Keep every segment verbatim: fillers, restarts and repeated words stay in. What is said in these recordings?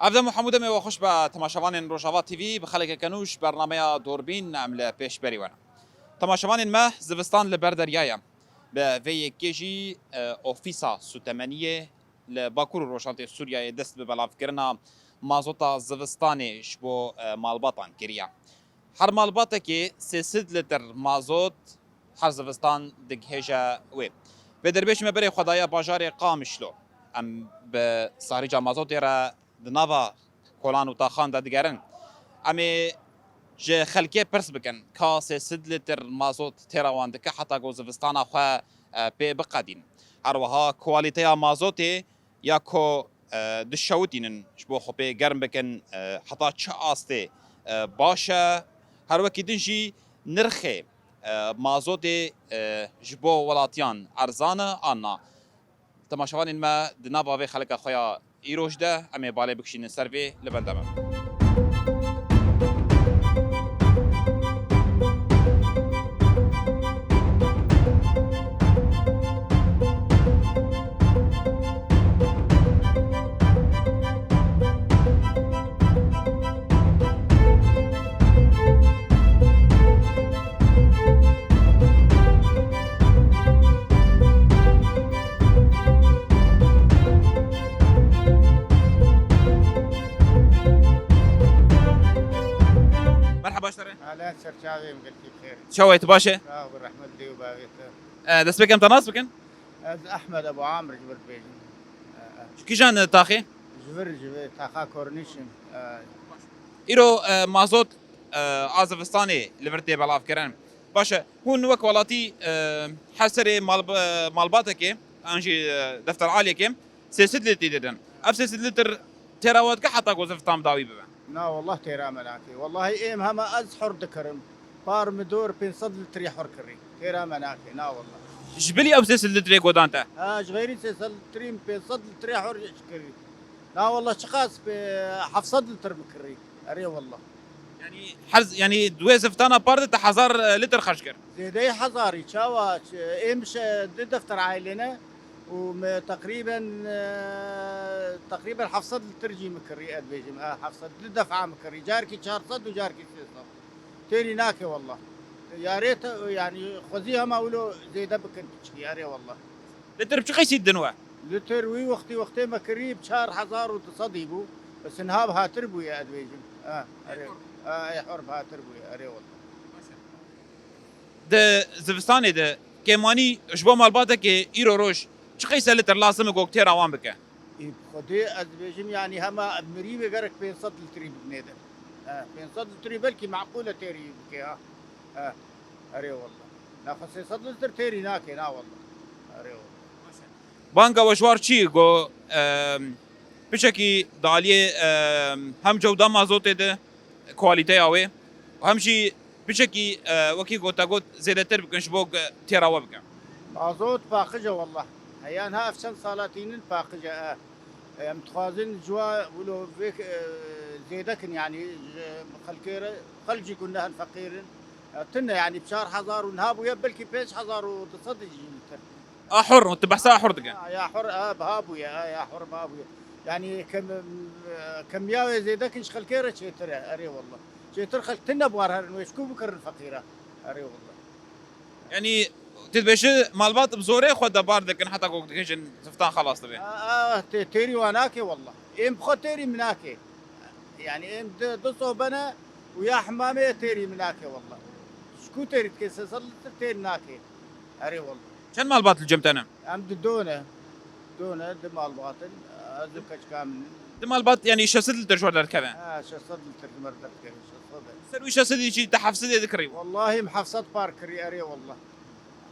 Hevdem û hemû demê we xweş be temaşevanên Rojava T V, bi xelekeke nû ji bernameya Dorbîn em li pêşberî we ne. Temaşevanên me, zivistan li ber derya ye. Bi vê yekê jî, e, Ofîsa Sûtemeniyê li Bakur û Rojhilatê Sûriyeyê dest bi belavkirina mazota zivistanê ji bo, e, malbatan kiriye. Her malbatekê sê sed lîtir mazot her zivistan digihêje wê. Vê derbê ji me berê xwe daye bajarê Qamişlo. Em bi sarîca mazotê re di nava kolan û taxan de digerin. Em ê ji xelkê pirs bikin, ka sê sed lîtir mazot têra wan dike heta ku zivistana xwe, e, pê biqedîn. Her wiha kwalîteya mazotê ya ku, e, dişewitînin ji bo xwe pê germ bikin, e, heta çi astê, e, baş e. Her wekî din jî nirxê, e, mazotê, e, ji bo welatiyan erzan e an na. Temaşevanên me, di nava vê xeleka xwe ya îroj de em ê balê bikişînin ser vê, li benda me. Merhaba ji te re. Alen serçavê min, gelkî bi xêr. Çawa yî, tu baş î? Sağ ol, rehmet dê û bavê te. E, destpêkê em te nas bikin? Ez Ehmed Ebu Amir ji vir dibêjim. E, e. Ji kîjan taxê? Ji vir, ji vir taxa Kornîş im. E. Îro, e, mazot, e, a zivistanê li vir tê belavkirin. Baş e, hûn wek welatî, e, her serê malb-, malbatekê, an jî, e, defteraliyekê sê sed lîtrî didin. Ev sê sed lîtir têra we dike heta ku zivistan bi dawî bibe? Na, wallah têra me nake. Wallahî êm hema ez hur dikirim. Par min dor pênc sed lîtrî hur kirî. Têra me nake, na wallah. Ji bilî ew sê sed lîtrê ku dan te? Ha, ji xeyrî sê sed lîtrî, pênc sed lîtrî hur kirî. Na wallah, çiqas pê heft sed lîtir min kirî. Erê wallah. Yanî her, yanî di wê ziftana par de te hezar lîtir xerc kir? Zêdeyî hezarî, çawa, ç-, êm şe di defter ailene û me teqrîben, e, teqrîben heft sed lîtir jî min kirî, ez dibêjim, e, heft sed, di defa min kirî. Carkî çar sed û carkî sê sed. Têrî nake wallah. Yarê te, yanî xwezî hema wilo zêde bikin piçkî, erê wallah. Lîtir bi çi qeysî didin we? Lîtir wî wextî wextê me kirî bi çar hezar û du sedî bû. Bes niha bi hatir bûye, ez dibêjim. Ha, erê. Ha, ê hor bi hatir bûye, erê wallah. Di zivistanê de kêmanî ji bo malbatekê îro roj çi qeyse lîtir lazim e ku têra wan bike? Ê, bi Xwedê ez dibêjim, yanî hema mirîvê gerek pênc sed lîtrî bidinê de. He, pênc sed lîtrî belkî meqûl e têrî bike, ha. He, erê wallah. Naxwe sê sed lîtir têrî nake, na wallah. Erê wallah. Banga we ji war çi ku, em, piçekî di aliyê, em, hem cewda mazotê de, kwalîteya wê, hem jî piçekî, e, wekî ku te got, zêdetir bikin ji bo ku têra we bikin. Mazot paqij e wallah. Heya niha ev çend sala tînin paqij e, e. Em dixwazin ji wa wilo vê, e, zêde kin, yanî ji xelkê re, xelk jî ku ne hin feqîr in. E, tune, yanî bi çar hezar û niha bûye, belkî pênc hezar û du sed jî lîtir. A hur, tu behsa a hur dike. A, ya hur, a, biha bûye, a, ya hur biha bûye. Yanî kem-, kemiya wê zêde kin ji xelkê re çêtir e, erê wallah. Çêtir xelk tune bi war herin, wê ji ku bikirin feqîra. Erê wallah. Yanî tu dibêjî malbat bi zorê xwe de bar dikin heta ku dihêjin ziftan xelas dibe. A, a, tê-, têrî wan nake wallah. Êm bi xwe têrî min nake. Yanî êm di, du sobe ne û ya hemamê têrî min nake wallah. Ji ku têrî dike, sê sed lîtir têrî nake. Erê wallah. Çend malbat li cem te ne? Em di do ne. Do ne, di malbat in. Ez û keçika min in. Di malbat, yanî şeş sed lîtir ji we derdikeve? Ha, şeş sed lîtir ji me re derdikeve, şeş sed e. Ser wî şeş sedî jî te heft sedê dikirî? Wallahî em heft sed par kirî, erê wallah.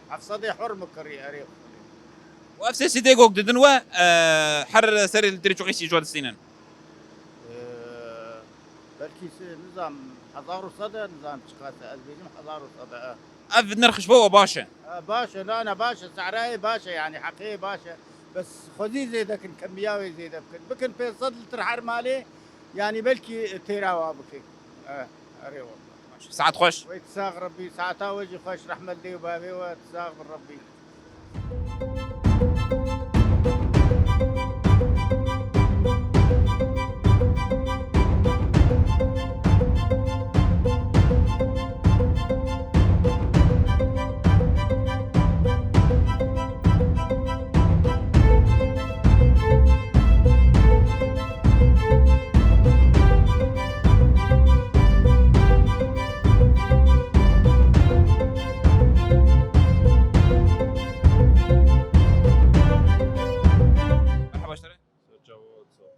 Heft sedê hur min kirî, erê. Û ev sê sedê gok didin we, e, her serê lîtirê çi qeysî ji we distînin? E, belkî se-, nizam, hezar û sed e, nizam çiqas e, ez bêjim hezar û sed e, e. Ev nirx ji bo we baş e? E, baş e, na, na, baş e, sehrayê baş e, yanî heqê baş e. Bes xwezî zêde kin, kemiya wê zêde bikin. Bikin pênc sed lîtir her malê, yanî belkî têra wa bike. E, erê wallah. Saet xweş. Wey tu sax Rebbî, saeta we jî xweş, rehmet dê û bavê we, tu sax bi Rebbî.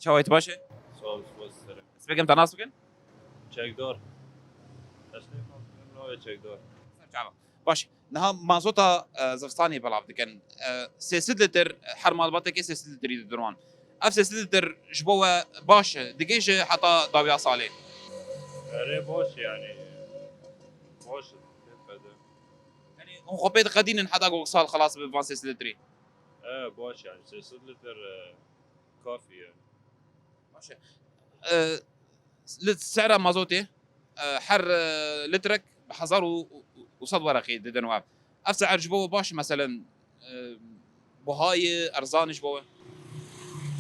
Çawa yî, tu baş e? Sağ ol, spas selam. Dest pê kim, te nas bikin? Çekdar. Dest pê nas bikin, navê Çekdar. Ser çava. Baş. Niha mazota, e, zivistanê belav dikin. E, sê sed lîtir, her malbatekê sê sed lîtrî didin wan. Ev sê sed lîtir ji bo we baş e, digihîje heta dawiya salê? Erê, baş e yani. Baş e, pê fede. Yani hûn xwe pê diqedînin heta ku sal xelas bibe van sê sed lîtrî? E, baş e yani, sê sed lîtir, e, kafî ye. Baş e. E, li sehra mazotê, e, her, e, litrek bi hezar û sed wereqî didin we. Ev seher ji bo we baş e, meselen, e, buha ye, erzan e ji bo we?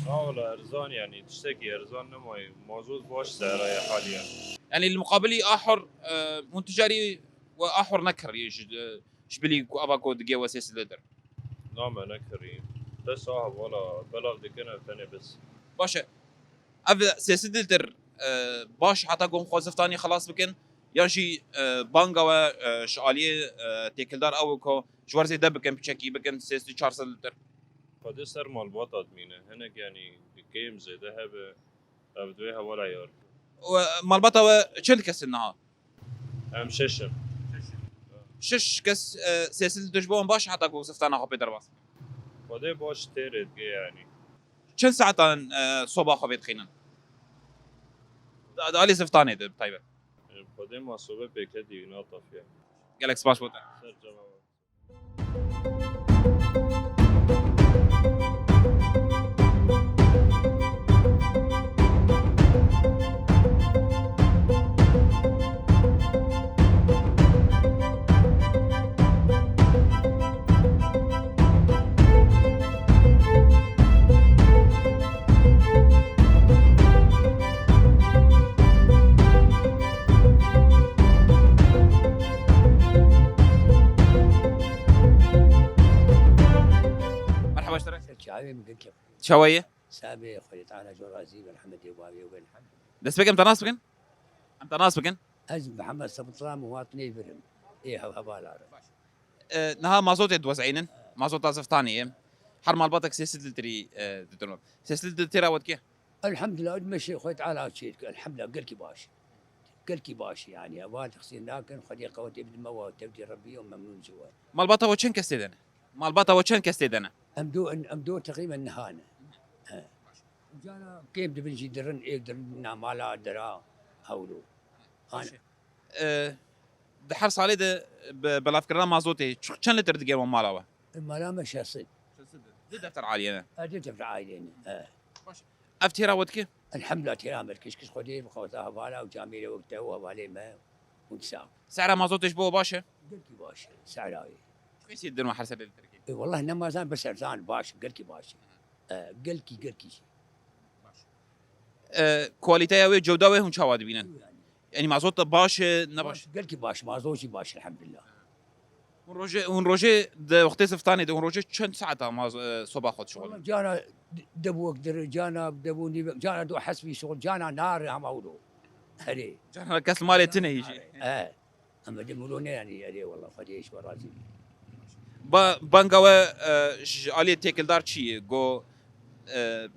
Ha wala erzan e yani, tiştekî erzan nemaye. Mazot baş sehra ye haliyen. Yani li muqabilî a hur, e, hûn ticarî we a hur nekiriye ji, ji bilî ku ava ku digê we sê sed lîtir? Na, me nekirî. Bes a hevala belav dikin, ev tenê bes. Baş e. Ev sê sed lîtir, e, baş heta ku hûn xwe zivistanê xelas bikin, yan jî, e, banga we, e, ji aliyê, e, têkildar ew e ku ji we re zêde bikin, piçekî bikin, sê sed çar sed lîtir? Xwedê ser malbata dimîne. Hinek, yanî, kêm zêde hebe, ev di wê hevala yar. We, malbata we çend kes in niha? Em şeş in. Şeş kes, e, sê sed lîtir ji bo wan baş e heta ku ziftana xwe pê derbas? Xwedê baş têrê dike, yanî. Çend saetan, e, soba xwe vê dixînin? Di, di alî ziftanê de bi taybet. Xwedê ma sobe pêketî natafiye. Gelek spas bo te. Ser cem. Merhaba ji te re. Ser çavê min girke. Çawa ye? Sabê Xwedê Teala ji razî be, elhamdülillah, wê elhamd. Dest pê kim, em te nas bikin? Em te nas bikin? Ez Mihemed Sebitran, min hatinê birim. Ê hev hevala re. E, niha mazotê diwezînin. Mazota ziftanê ye. Her malbatek sê sed litrî, e, didin. Sê sed litrî têra we dike? Elhamdülillah, me şê Xwedê Teala çê dike. Elhamdülillah, gelkî baş. Gelkî baş, yanî, heval qisê nakin, Xwedê qewetê bide me, we tevdî Rebbî û memnûn ji we. Malbata we çend kes tê de ne? Malbata we çend kes tê de ne? Em do, em do teqrîben niha ne. He. Cana kêm dibin jî dirin, êk dirin, na mala dira, hewlo. Baş e. E, di her salê de bi belavkirina mazotê çi, çend lîtir digê wan mala we? E, mala me şeş sed. Şeş sed. Di defter aliyê ne? E, di defter aliyê ne. E. Baş. Ev têra we dike? Elhamdülillah, têra me dike. Ji Xwedê bi xweza hevala û camêrê wek te û hevalê me û disa. Sehra mazotê ji bo we baş e? Gelkî baş e, sehra wê. Çi qîsî didin we her serê litirkê? E, wallah nema zan, bes erzan baş, gelkî baş. E, gelkî, gelkî jî. Baş. E, kualîteya wê, cewda wê hûn çawa dibînin? Yanî mazot da baş e, ne baş? Baş, gelkî baş, mazot jî baş, elhamdülillah. Hûn rojê, hûn rojê di wextê ziftanê de, hûn rojê çend saeta maz-, e, soba xwe dişixulin? Cana d-, dev wek dir, cana dev û nîvek, cana du hesbî şixul, cana nare hema wilo. Herê. Cana kes malê tune yî jî. E. Em de mûro ne yanî, erê, wallah, Xwedê ji we razî be. Ba-, banga we, e, ji aliyê têkildar çi ye? Go, e,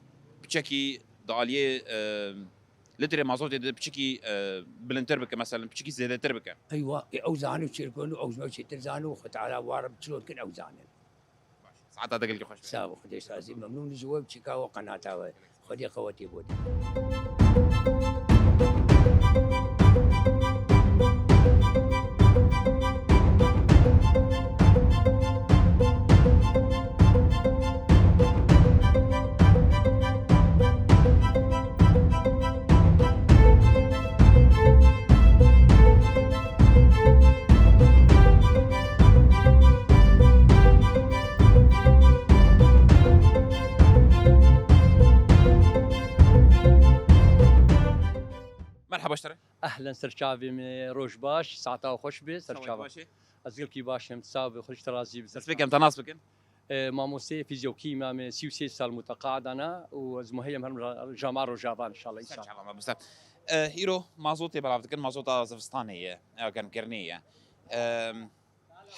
piçekî di aliyê, e, litrê mazotê de piçekî, e, bilindtir bike, meselen, piçekî zêdetir bike. Eywa, e, ew zane çêrkon û ew ji me çêtir zane û Xwe Teala war çilo dikin ew zane. Saeta te gelkî xweş be. Sağ ol, Xwedê razî, memnûn ji we, çîka we, qenata we. Xwedê qewetê bo te. Merhaba ji te re. Ehlen, ser çavê me, roj baş, saeta xweş be, ser çava. Çawa baş e? Ez gelkî baş im, sağ be, Xwedê ji te razî be, ser çava. Dest pê kim, te nas bikin? E, mamosteyê fîzyokî me, me sî û sê sal muteqaada ne û ez muheyim herim ra-, jama Rojava, inşallah, inşallah. Ser çava me biste. E, îro mazotê belav dikin, mazota zivistanê ye, ya germkirinê ye. E,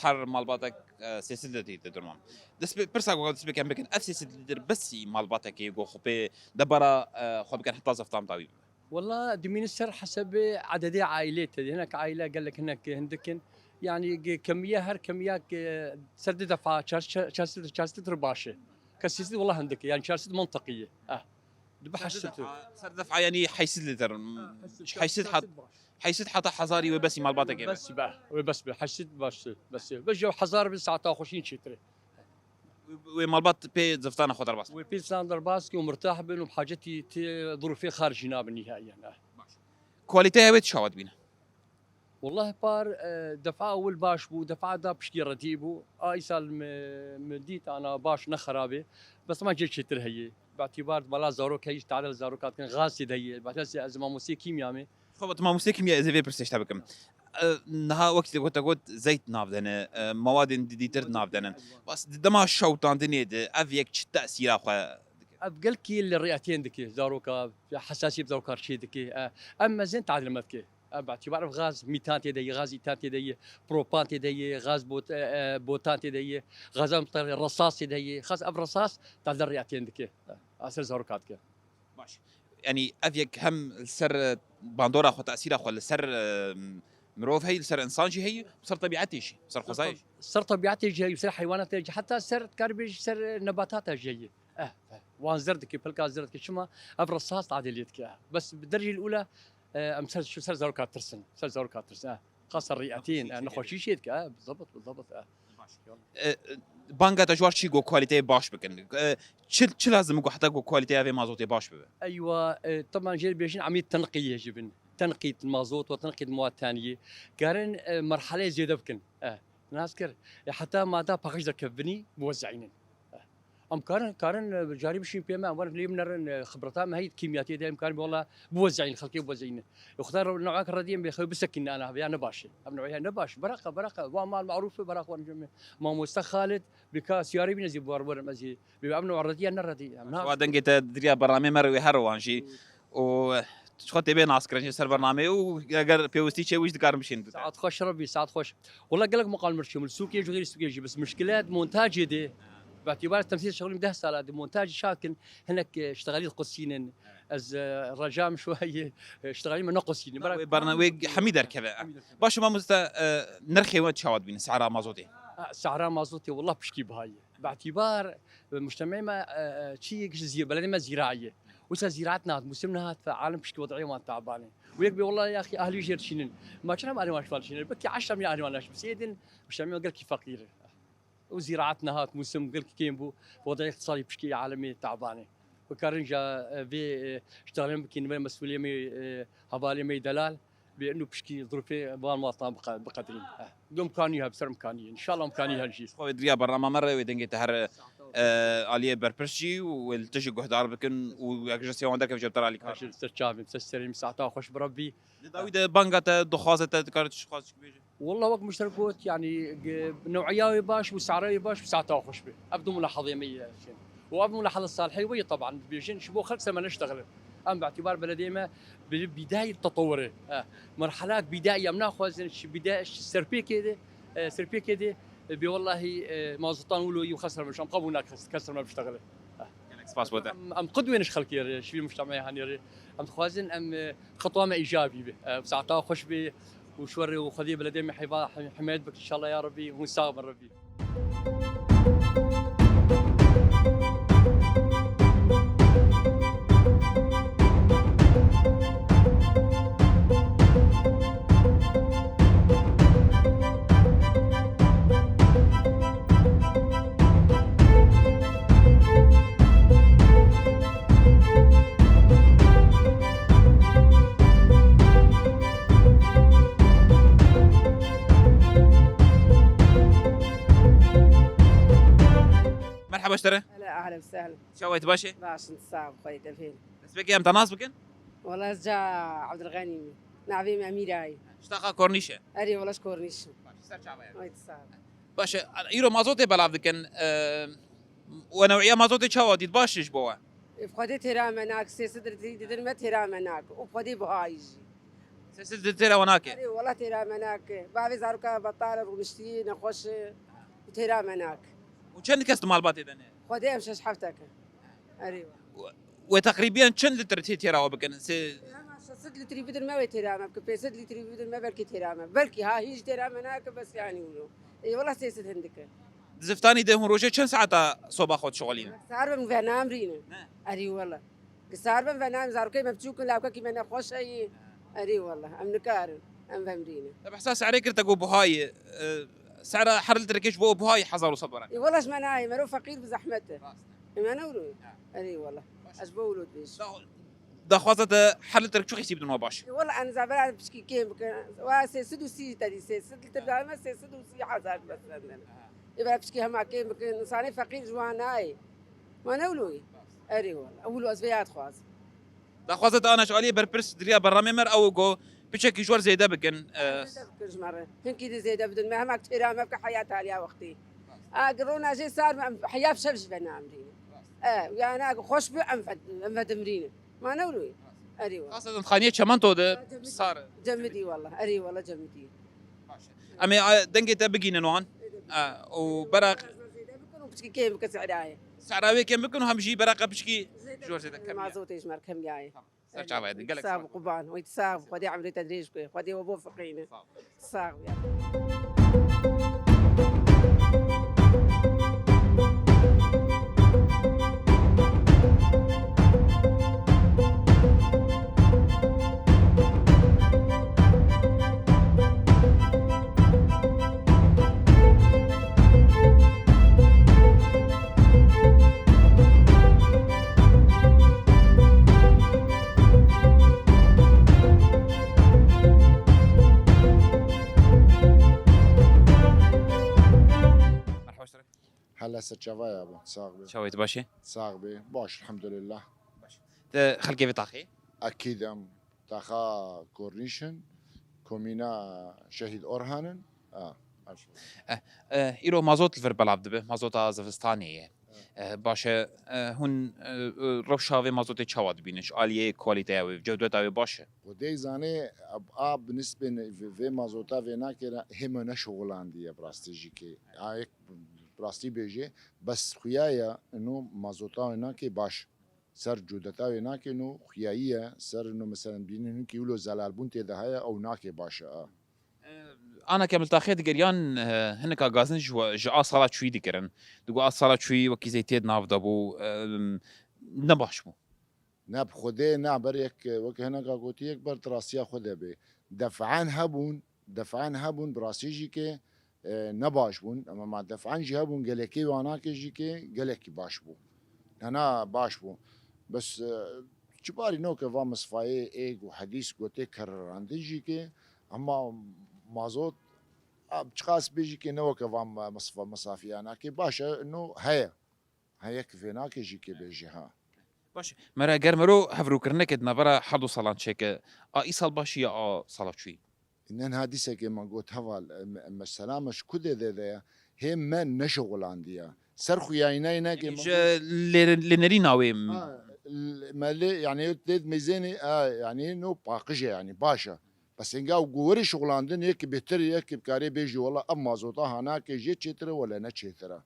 her malbatek E, sê sed lître durma. Dest bi, pirsa ku dest bi kem bikin, ev sê sed lître besî malbatekê ku xwe pê debara, e, xwe bikin heta zeftan dawî bibe? Wela dimînin ser hesabê ededê aîlê te. Hinek aîle gelek hinek hindik in. Yani ge-, kemiye her kemiya ke ser du defa çar, çar, çar sed, çar sed lître baş e. Ke sê sed wela hindik e. Yani çar sed mantiqî ye. Eh. Dibe heşt sed. Ser defa, ser defa yani heşt sed lître. Ha, heşt sed, heşt sed hat-, heşt sed heta hezarî wê besî malbatekê be. Bes be, wê bes be. Heşt sed baş e, bes e. Bes ya hezar bin saeta xweşîn çêtir e. Wê, wê malbat pê ziftana xwe derbas. Wê pê ziftana derbas ke û mirtah bin û bi hacetî tê zirûfê xaricî nabin nihaiyen, eh. Baş. Kualîteya wê çawa dibîne? Wallahî par, e, defa ewil baş bû, defa da piştî redî bû. A îsal mi, mi dît ana baş ne xerab e. Bes ma cê çêtir heye. Bi îtîbar bala zarok heye, tadel zarok hat kin, gaz tê de heye. Bes ez mamostê kîmya me. Xwe, tu mamostê kîmya, ez ê vê pirsê ji te bikim. E, niha wekî te got, te got zeyt nav de ne, e, mawadên di-, dîtir nav de ne. Bas di dema şewitandinê de ev yek çi tesîra xwe dike? Ev gelkî li rêyetiyên dike, zaroka, hesasiyê bi zaroka çê dike. E, ev mezin tadil me dike. Ev betibar ev gaz mîtan tê de ye, gaz îtan tê de ye, propan tê de ye, gaz bot-, e, e, botan tê de ye, gaza resas tê de ye. Xas ev resas tadil rêyetiyên dike. E, a ser zaroka dike. Baş. Yanî ev yek hem li ser, e, bandora xwe, tesîra xwe li ser, e, mirov heye, li ser însan jî heye, li ser tebîetê jî, li ser xwezayê jî. Ser tebîetê jî heye, ser heywanatê jî, heta ser, dikarî bêjî ser, e, nebatata jî heye. Eh, eh, wan zer dike, pilka zer dike. Çima? Ev resas tadê lê dike. Bes bi dercî li ula, e, em ser, ser zaroka tirsin, ser zaroka tirsin. Eh. Xasa rîetîn, nexweşî çê dike, ha, bizabit, bizabit, ha. Baş. E, e, banga te ji war çi got kualîteyê baş bikin? E, çi, çi lazim e ku heta ku kualîteya vê mazotê baş bibe? Eywa, e, teban jê bêjin emî tenqî ye ji bin. Tenqî mazot û tenqî mewad taniyê. Karin, e, merheleyê zêde bikin. E, nas kir. E, heta mada paqij derkevbinî, biwezînin. E. Em karin, karin, e, carî bişîn pê me, em werin lê binerin, e, xibreta me heye, kîmyatiyê de em karin, wela biwezînin, xelkê biwezînin. E, Xuda re-, newek rediyên bê xew bisekînin ana, ya ne baş e. Em newek ne baş. Beraka, beraka, wa mal maruf e, beraka wan cem. Mamoste Xalid, bi ka siyarî bîne zî bar werim ez ê. Bi em newek rediye ne redî. Em na- Wa dengê te diriya bernameyê me re wê her wan jî. Û, e, xwe tê bê nas kirin jî ser bernameyê û eger pêwistî çê wî jî dikarin bişîn. Saet xweş Rebî, saet xweş. Wela gelek maqal mir çûm, li sûkê jî, xêrî sûkê jî, bes mişkilet montacê de. Betîbar temsîl şexlîm deh sala de montajî şakin, hinek, e, ştexelî qusînin. Ez, e, rejam şwayê, e, ştexelî me nequsînin. Bera- Wê berna-, wê hemî derkeve. Hemî derkeve. Baş e mamoste, e, nirxê we çawa dibînin, sehra mazotê? Ha, sehra mazotê wela pişkî biha ye. Betîbar, e, mujtemê me, e, e, çi yek ji zî-, beledê me zîra ye. Wisa zîraet nehat, musim nehat, fe alim pişkî wed'ê wan taban e. Û yek bê wela yaxî ahlî jêr çînin. Ma çira me ahlî wan şval çînin? Belkî eşra min ahlî wan neşbisêdin, mujtemê me gelkî feqîr e. Û zîraet nehat, musim gelkî kêm bû, wed'ê îqtisadî pişkî alemê taban e. Bikarin ja, e, vê, e, ji talên bikîn, vê mesûlê me, e, hevalê me delal, bê inu pişkî zirûfê van watan biqe-, biqedrîn. Eh, du imkanî hebe, ser imkanî. Înşallah imkanî hebe jî. Xwe wê diriya bernama me re wê dengê te her, e, aliyê berpirs jî û wê li tu jî guhdar bikin û eger ji sêwan derkeve jî bi te re alîkar. Ser çavê me, ser serê me, saeta xweş bi Rebbî. Di dawî de banga te, dixwaze te, dikare tu jixwaz çi bêje? Wallah wek muşter got, yani, ge-, new'iya wê baş û sehra wê baş û saeta xweş be. Ev du mulahazê me ye, şên. Û ev mulahaza salihê wê ye, teban, dibêjin, ji bo xelk ser me neştexilin. Em bi îtîbar belediyê me bi bîdayê tetewurê. E, merhelak bîdayê em naxwazin, ji bîda-, ji serpêkê de, e, serpêkê de, e, bê wellahî, e, mazotan wilo yî û xelk ser me, em qebûl nakin, xelk ser me biştexile. E. Gelek spas bo te. Em, em qidwên ji xelkê re, ji vî mujtemeyê hanê re. Em dixwazin em, e, xetwa me îcabî be. E, saeta xweş be û şwerê û Xwedê beledê me heyva, hi-, himayet bike, înşallah ya Rebbî, hûn sax bin Rebbî. Merhaba ji te re. Hele, ahlen, sehlen. Çawa yî, tu baş î? Baş in, sağ ol, xwedê te fêr. Destpêkê em te nas bikin? Wala ez ca Abdulganî me. Navê me Emîra ye. Ji taxa Kornîş e? Erê, wala ji Kornîş im. Baş, ser çava ye. Ay, sağ ol. Baş e, îro mazotê belav dikin. E, we new'iya mazotê çawa dît? Baş e ji bo we? Ê, bi Xwedê têra me nake, sê sed lître didin me têra me nake. Û bi Xwedê buha ye jî. Sê sed lître têra we nake? Erê, wala têra me nake. Bavê zaroka betal e, rûniştî ye, nexweş e. Têra me nak. Û çend kes di malbatê de ne? Xwedê em şeş heft e. Erê. Wê teqrîbiyen çend litre tê têra we bikin? Sê- Hema şeş sed litrî bidin me wê têra me bikin. Pênc sed litrî bidin me belkî têra me. Belkî ha hîn jî têra me nake bes yanî wilo. Ê wela sê sed hindik e. Di ziftanî de hûn rojê çend saeta soba xwe dişixulînin? Sar bim ve namrîne. Ne. Erî wela. Ki sar bim ve nam zarokê me biçûk in lawkekî me nexweş heyî. Erî wela. Em nikarin. Em vemrîne. Te behsa serê kir te got buhayê. E, sera her litrekê ji bo buhayê hezar û sed were. Ê wela ji me nayê. Mero feqîr bi zehmet e. Rast e. Ê me ne wilo. Ha. Erî wela. Baş. Ez bo wilo dibêjim. Daxwaza te her litrek çi xîsî bidin we baş? Wela en zavera piçkî kêm bikin. Wa sê sed û sî te dî, sê sed lîtir dame, sê sed û sî hezar bes senden. Ê bera piçkî hema kêm bikin, insanê feqîr ji wan nayê. Ma ne wilo yî? Erê wela. Ew wilo ez vê ya dixwazim. Daxwaza te ana ji aliyê berpirs diriya berramê me re ew go piçekî ji wer zêde bikin. E, Zêde bikin ji me re. Hinkî de zêde bidin. Me hema têra me bike heya taliya wextî. A, gi rona jê sar me, em heya şev ji ve namrîne. E, yani, a, xweş bi, em ve, em vedimrîne. Ma ne wilo yî? Erê wela. Xasetin xaniyê çemento de sar. Cemidî wela. Erê wela cemidî. Baş e. Em ê, a, dengê te bigînin wan. E, û beraq. Zêde bikin û piçkî kêm bikin sehra ye. Sehra wê kêm bikin û hem jî bereqa piçkî ji wer zêde kemiya. Mazotê ji me re kemiya ye. Tamam. Ser çavayê din. Gelek sağ ol. Sağ ol, qurban. Wî sağ ol. Xwedê emrê te dirêj bike. Xwedê we bo fiqîne. Sağ ol. Sağ ol ya. Merhaba, şeref. Hela ser çavaya bû, sax bî. Çavayê tu baş e? Sax bî, baş, elhamdulillah. Baş. Te xelkê vê taxê? Ekîd em taxa Kornîş in, komîna Şehîd Orhan in. A, baş. Eh, eh, îro mazot li vir belav dibe, mazota zivistanê ye. Eh, baş e, eh, hûn, eh, eh, rewşa vê mazotê çawa dibînin? Ji aliyê kalîteya wê, cewdeta wê baş e? Xwedê zanê, ab-, a bi nisbê ne-, vê, vê mazota vê nakê re hê me neşixulandiye bi rastî jî kê. A yek bi rastî bêjê, bes xuya ye, ino mazota wê nakê baş. Ser cûdeta wê nakê, ino xuyayî ye, ser ino meselen bînin hinkî wilo zelalbûn tê de heye, ew nakê baş e a. Ana ke miltaxê digeriyan, eh, hinek a gazin ji we, ji a sala çûyî dikirin. Digo a sala çûyî wekî zeytê di nav de bû, eh, ne baş bû. Ne bi Xwedê, ne ber yek, weke hineka gotî, yek ber di rastiya xwe de bê. Def'en hebûn, def'en hebûn, bi rastî jî ke, e, ne baş bûn. Ama ma def'en jî hebûn, gelekê wanakê jî ke gelekî baş bû. Hena baş bû. Bes, e, çibarî no ke va misfayê ê û hedîs gotê kererandin jî ke, ama mazot, a, çiqas bê jî ke ne weke va me-, misfa-, misafiyana ke baş e, no heye. Ha, yek vê nake jî ke bêje ha. Baş, mera ger mero hevrûkirineke di navbera her du salan çêke, a îsal baş e ya a sala çûyî? Nen ha dîsekê me got heval, em, em, mesela me ji ku dê dê de ye? Hê me neşixulandiye. Ser xuyayînayî nake me ji got lê, lê nerîna wê m- Ha, l-, me lê, yani, lê mêzênê, ha, yani, no paqij e, yani, baş e. Bes hênga ew ku werî şixulandin, yekî bêtir, yekî bi karê bêjî, wela ev mazota ha nake jê çêtir e, wele ne çêtir e.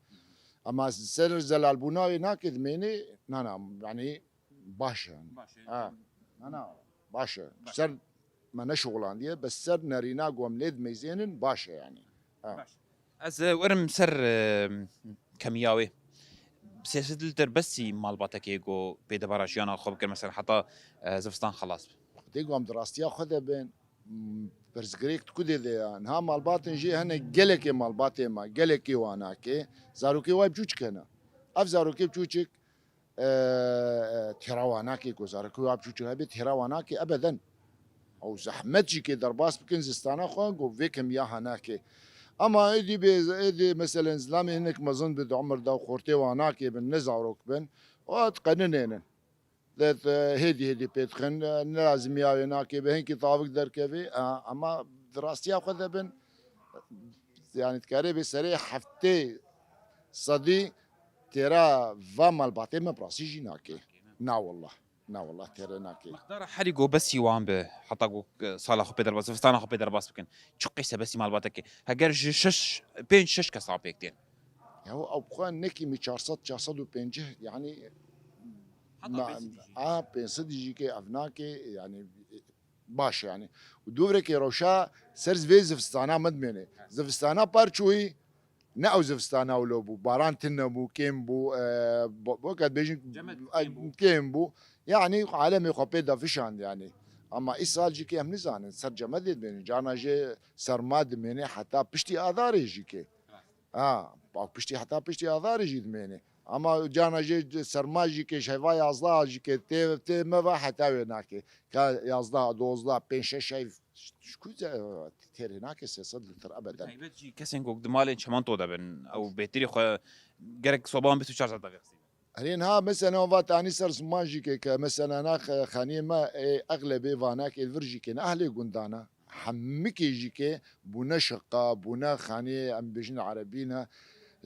Ema ser zelalbûna wê nake dimênê, na, na, yanî baş e. Baş e. Ha. Na, na, baş e. Baş. Ser me neşixulandiye, bes ser nerîna ku em lê dimeyzênin baş e yanî. Ha. Baş. Ez, e, werim ser, e, kemiya wê. Sê sed lîtir besî malbatekê ku pêdevara jiyana xwe bikir, mesela heta, e, zivistan xelas bi. Xwedê ku em di rastiya xwe de bin, m, pirsgirêk di ku dê de ya. Niha malbatên jê hene gelekê malbatê me, gelekê wanakê, zarokê wa biçûçik hene. Ev zarokê biçûçik, e, e, têra wanakê ku zarokê wa biçûçik hebe, têra wanakê ebeden. Ew zehmet jî kê derbas bikin zistana xwe, ku vê kemiya hanakê. Ama êdî bê, êdî meselen zilamê hinek mezin bi di umir de xortê wanakê bin, ne zarok bin, o diqeninênin. Dê, e, hêdî hêdî pê dixin, e, ne lazimiya wê nakê, bi hinkî tavik derkevê, e, ama di rastiya xwe de bin, yani dikarê bê serê heftê sedî têra va malbatê me bi rastî jî nake. Na wallah. Na wallah têre nake. Mexdara herî ku besî wan bi, heta ku, e, sala xwe pê derbas, zivistana xwe pê derbas bikin. Çi qîse besî malbatekê. Heger ji şeş, pênc şeş kesan pêk tên. Ya ew xwe nekîmî çar sed, çar sed û pêncî, yanî Heta ma-, pênc sed jî. A, pênc sed jî ke ev nake, yanî, baş e, yanî. Û dûvrekê rewşa ser vê zivistana me dimêne. Evet. Zivistana par çûyî, ne ew zivistana wilo bû. Baran tune bû, kêm bû, e, bo-, bo-, kat bêjin, Cemet, e, kêm bû. Kêm bû. Yanî alemê xwe pê de fişand, yanî. Ama îsal jî ke em nizanin, ser cemedê dimêne. Carna jê serma dimêne heta piştî adarê jî ke. Evet. Ha, bak, piştî, heta piştî adarê jî dimêne. Ama carna jê serma jî ke, heyva yazdeh jî ke tê, tê me ve heta wê nake. Ka yazdeh, dozdeh, pênc şeş ay, ji ku ze-, têrê nake sê sed lître ebeden. Taybet jî kesên ku di malên çimento de bin, ew bêtirî xwe gerek soban bîst û çar saet de vêxisî. Erê niha mesela va tanî ser ziman jî ke, ke mesela na xe-, xaniyê me ê exlebê vanak ê vir jî ke ne ehlê gundana. Hemikê jî ke bûne şiqa, bûne xaniyê em bêjin erebî ne.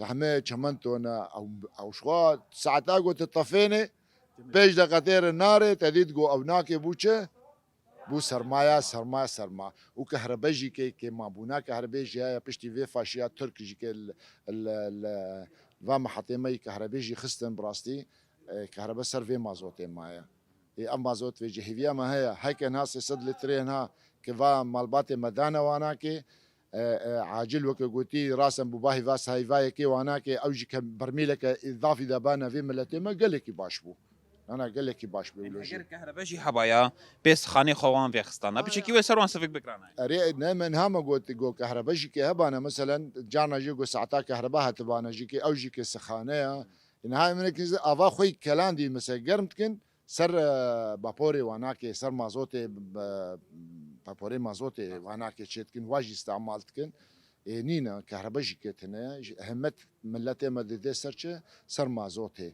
Heme çimento ne. Ew, ew şwa saeta ku tu tefêne, pêş de qetêre nare, te dît ku ew nake bû çi? Bû sermaya, sermaya, serma. Û kehrebe jî ke, ke mabûna kehrebe jî heye, piştî vê faşiya Tirk jî ke li, li, li va mehetê me yî kehrebe jî xistin bi rastî, e, kehrebe ser vê mazotê maye. Ê, ev mazot vê jî hêviya me heye. Heke niha sê sed litrê niha ke va malbatê me dane wana ke, e, e, acil weke gotî, rasen bû bahî va heyva yekê wana ke, ew jî ke bermîleke îdafî de bane vê miletê me gelekî baş bû. Nana gelekî baş bû. Yanî wilo jî. Eger kehrebe jî hebaya, pê sixanê xwe wan vêxistana. Bi çekî wê ser wan sivik bikirana. Erê, ne, me niha me got, got kehrebe jî ke hebane, meselen, carna jî got saeta kehrebe hatibane jî ke, ew jî ke sixane ya. Niha em nekî ava xwe kelandî, mesela, germ dikin, ser, e, baporê wanakê, ser mazotê, e, baporê mazotê wanakê çê dikin, wa jî îstemal dikin. Ê, nîne, kehrebe jî ketine, ji-, hemet miletê me dide ser çi? Ser mazotê.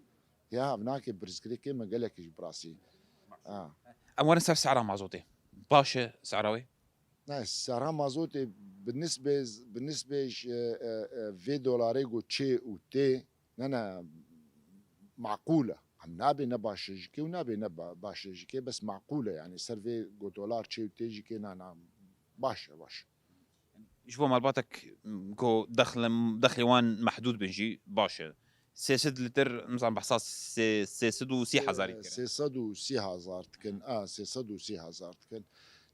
Ya, ev nake birizgirêkê me gelekî ji birasî. Ha. Em werin ser sehra mazotê. Baş e sehra wê? Ne, sehra mazotê bi nisbê, bi nisbê ji, e, e, vê dolarê ku çê û tê, ne, ne, maqûl e. Em nabê ne baş e jikê û nabê ne ba-, baş e jikê, bes maqûl e, yanî ser vê ku dolar çê û tê jikê, na, na, baş e, baş. Ji bo malbatek ku dexl-, dexlê wan mehdûd bin jî baş e. Sê sed litir, nizam behsa sê-, sê sed û sî hezarî dikir. Sê sed û sî hezar dikin, a, sê sed û sî hezar dikin.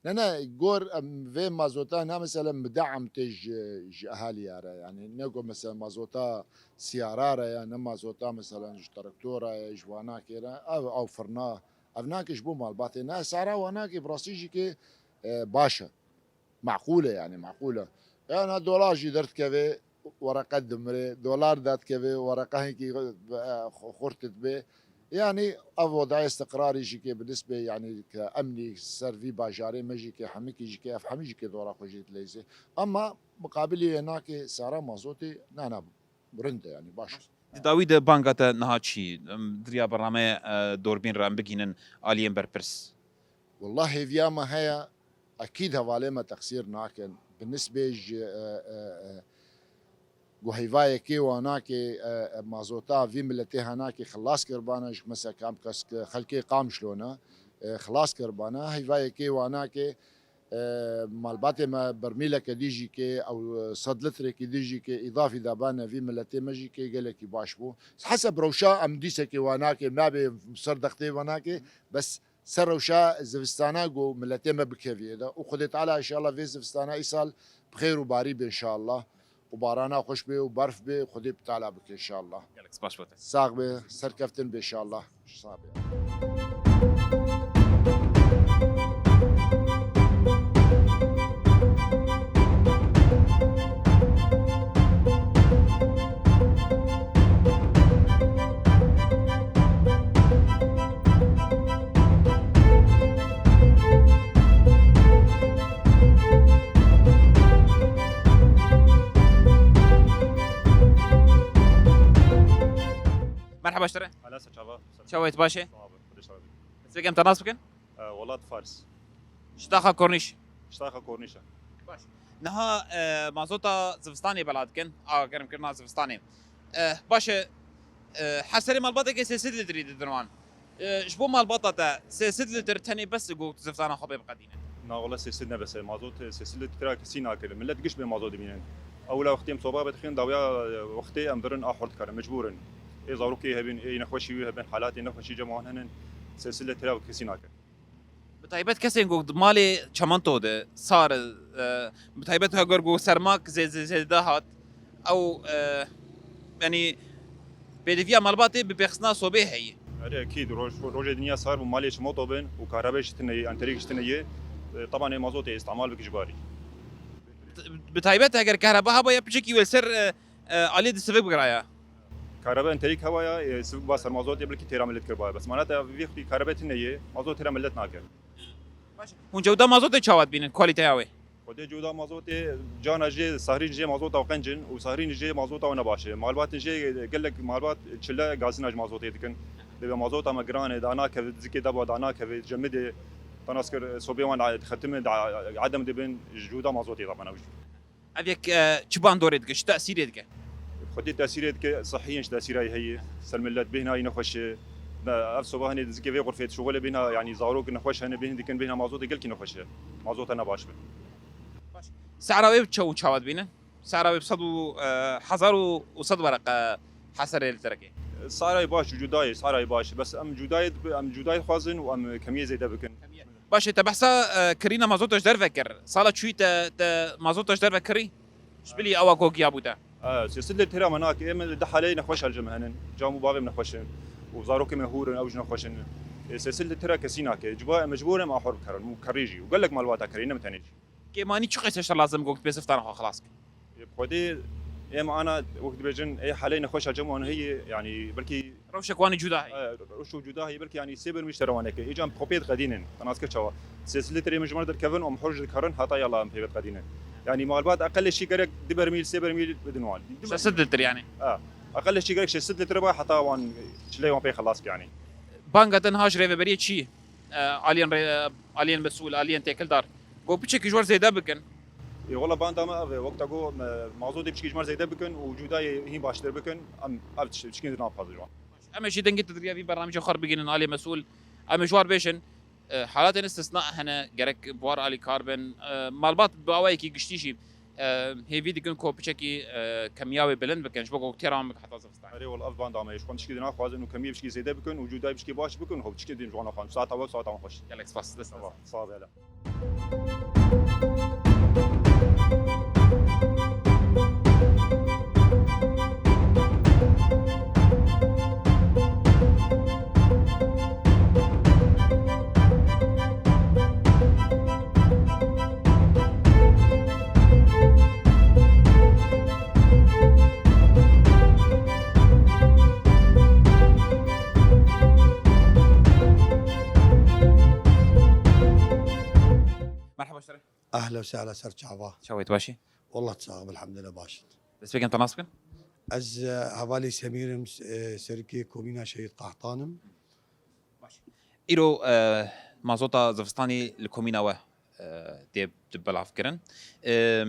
Ne, ne, gor em vê mazota, na mesela mideam tê ji, ji ehaliya re, yanî ne ku mesela mazota siyara re ya, ne mazota mesela ji traktora ya, ji wanakê re, ev, ew firna, ev nake ji bo malbatê. Ne, sara wanakê bi rastî jî ke, e, baş e. Maqûl e, yanî maqûl e. Yana dolar jî derdikeve, wereqe dimire, dolar dadikeve, wereqe hinkî, e, xurt dibe. Yanî ev odaya istiqrarî jî ke bi nisbê, yanî ke emnî ser vî bajarê me jî ke hemikî jî ke ev hemî jî ke dora xwe jî dileyze. Ama muqabilî wê nake sara mazotê nana rind e, yanî baş e. Di dawî de banga te niha çi? Em, di riya bernameyê, e, Dorbîn re em bigihînin aliyên berpirs. Wallah hêviya me heye, ekîd hevalê me teqsîr nakin. Bi nisbê ji, e, e, e, ku heyva yekê wanakê, e, e, mazota vî miletê henakê xilas kirbana, ji mesela kam kes ke xelkê Qamişlo ne, e, xilas kirbana. Heyva yekê wanakê, e, malbatê me bermîleke dî jî ke, ew sed litrekî dî jî ke îdafî dabane vî miletê me jî ke gelekî baş bû. Heseb rewşa em dîsekê wanakê, nabê ser dextê wanakê, bes ser rewşa zivistana ku miletê me bikeviyê de. Û Xwedê Teala înşallah vê zivistana îsal bi xêr û barî be înşallah. Û barana xweş be û berf be, Xwedê Teala bike înşallah. Gelek spas bo te. Sax be, serkeftin be înşallah. Sax be. Merhaba ji te re. Helal se çava. Çawa yî, tu baş î? Sağ ol, Xwedê şahid. Ez bêgem te nas bikin? E, Welat Fars. Ji taxa Kornîş. Ji taxa Kornîş e. Baş. Niha, e, mazota zivistanê bela dikin, a germkirina zivistanê. E, baş e, e, her serê malbatekê sê sed litrî didin wan. E, ji bo malbata te sê sed litr tenê bes e ku zivistana xwe pê biqedînin? Na, wala sê sed ne bes e. Mazot, e, sê sed litre kesî nake. Millet giş bê mazot dimînin. Ewla wextê em soba vedixin, dawiya wextê em birin a hor dikarin, mecbûr in. Ê zarokê hebin, ê nexweşî wî hebin, halatê nexweşî cem wan henin, silsile tira kesî nake. Bi taybet kesên ku di malê çemento de sar, e, bi taybet heger ku sermak zê-, zê-, zêde hat, ew, e, yanî pêdiviya malbatê bi pêxistina sobê heye. Erê, ekîd, roj-, rojê dinya sar bû, malê çimento bin û kahrebe jî tune ye, enterîk jî tune ye. E, teban ê mazotê îstemal bike ji barî. Bi taybet heger kahreba hebaya piçekî wê li ser, e, e, aliyê di sivik bigiraya. Kahrebe enterîk hebaya, e, sivik ba ser mazotê belkî têra millet kiribaya. Bes maneta vî xwedî kahrebe tune ye, mazot têra millet nake. Hûn cewda mazotê çawa dibînin, kalîteya wê? Xwedê cewda mazotê cana jê sahrîn jê mazota xwe qenc in û sahrîn jê mazota xwe ne baş e. Malbatên jê gelek malbat çile gazîna ji mazotê dikin. Dibê mazota me giran e, danakeve, zikê deba danakeve, cemidê, tenaskir sobê wan dixetime, edem dibin, ji cewda mazotê da bana. Ev yek, e, çi bandorê dike, çi tesîrê dike? Xwedî tesîrê dike, sihiyên ji tesîra heye. Ser millet bêhna yî nexweş e. Ev soba hinê dizikê vê xurfê dişuxule bêhna, yanî zarok nexweş hene, bêhn dikin, bêhna mazotê gelkî nexweş e. Mazota ne baş be. Sehra wê çaw çawa dibînin? Sehra wê bi sed û, e, hezar û sed wereqe heserê li terekê. Sehra yê baş, cudayê, sehra yê baş. Bes em cudayê, em cudayê dixwazin û em kemiyê zêde bikin. Baş e, te behsa, e, kirîna mazota ji derve kir. Sala çûyî te, te mazota ji derve kirî? Ji bilî ewa ku giya bû te. E, sêsil de tira me nake. Ê me di haleyê nexweş hel ji me henin. Cam û baxê me nexweş in. Û zarokê me hûr in, ew jî nexweş in. Ê, sêsil de tira kesî nake. Ciba em mecbûr em ahor bikarin. Û kerî jî. Û gelek malbata kerî, ne min tenê jî. Kêmanî çi qeseşe lazim got pê ziftan xwe xilas kir? Bi Xwedê êm ana wek dibêjin, ê helê nexweşa cem wan heye, yanî belkî rewşek wan ê cuda heye. Rewşek cuda heye, belkî yanî sê bermîl ji te re wan neke. Ê cem xwe pê diqedînin. Te nas kir çawa? Sê litrê min ji me re derkevin û em hor jî dikarin heta yala em pê ve diqedînin. Yanî malbat eqelê şî gerek du bermîl, sê bermîl bidin wan. Şeş sed litre yanî. Ha. Eqelê şî gerek şeş sed litre ba heta wan çilê wan pê xelas kir yanî. Banga te niha ji rêveberiyê çi? E, aliyên rê-, e, aliyên mesûl, aliyên têkildar. Got piçekî ji we re zêde bikin. Ê, wela banda me ev e. Wek te got, me, mazotê piçekî ji me re zêde bikin û cûdayê hîn baştir bikin. Em ev tişt-, tişkên din naxwazin ji wan. Em ê jî dengê te di riya vî bernamîjê xwe re bigihînin aliyê mesûl. Em ê ji wan re bêjin, e, halatên istisna hene, gerek bi wan re alîkar bin. E, malbat bi awayekî giştî jî, e, hêvî dikin ku piçekî, e, kemiya wê bilind bikin, ji bo ku têra wan bike heta zivistan. Erê wela ev banda me ye. Ji xwe tişkî din naxwazin û kemiyê piçkî zêde bikin û cûdayê piçkî baş bikin û piçkî din ji wan naxwazin. Saeta we saeta wan xweş. Gelek spas. Dest sağ ol. Sağ ol. Merhaba, şeref. Ehla û sehla ser çava. Çawa yî, tu baş î? Wallah sax im, elhamdulillah baş in. Destpêkê em te nas bikin? Ez, e, hevalê Semîr im, e, serokê komîna Şehîd Qehtan im. Baş. Îro, e, mazota zivistanî li komîna we, e, tê di belavkirin. E,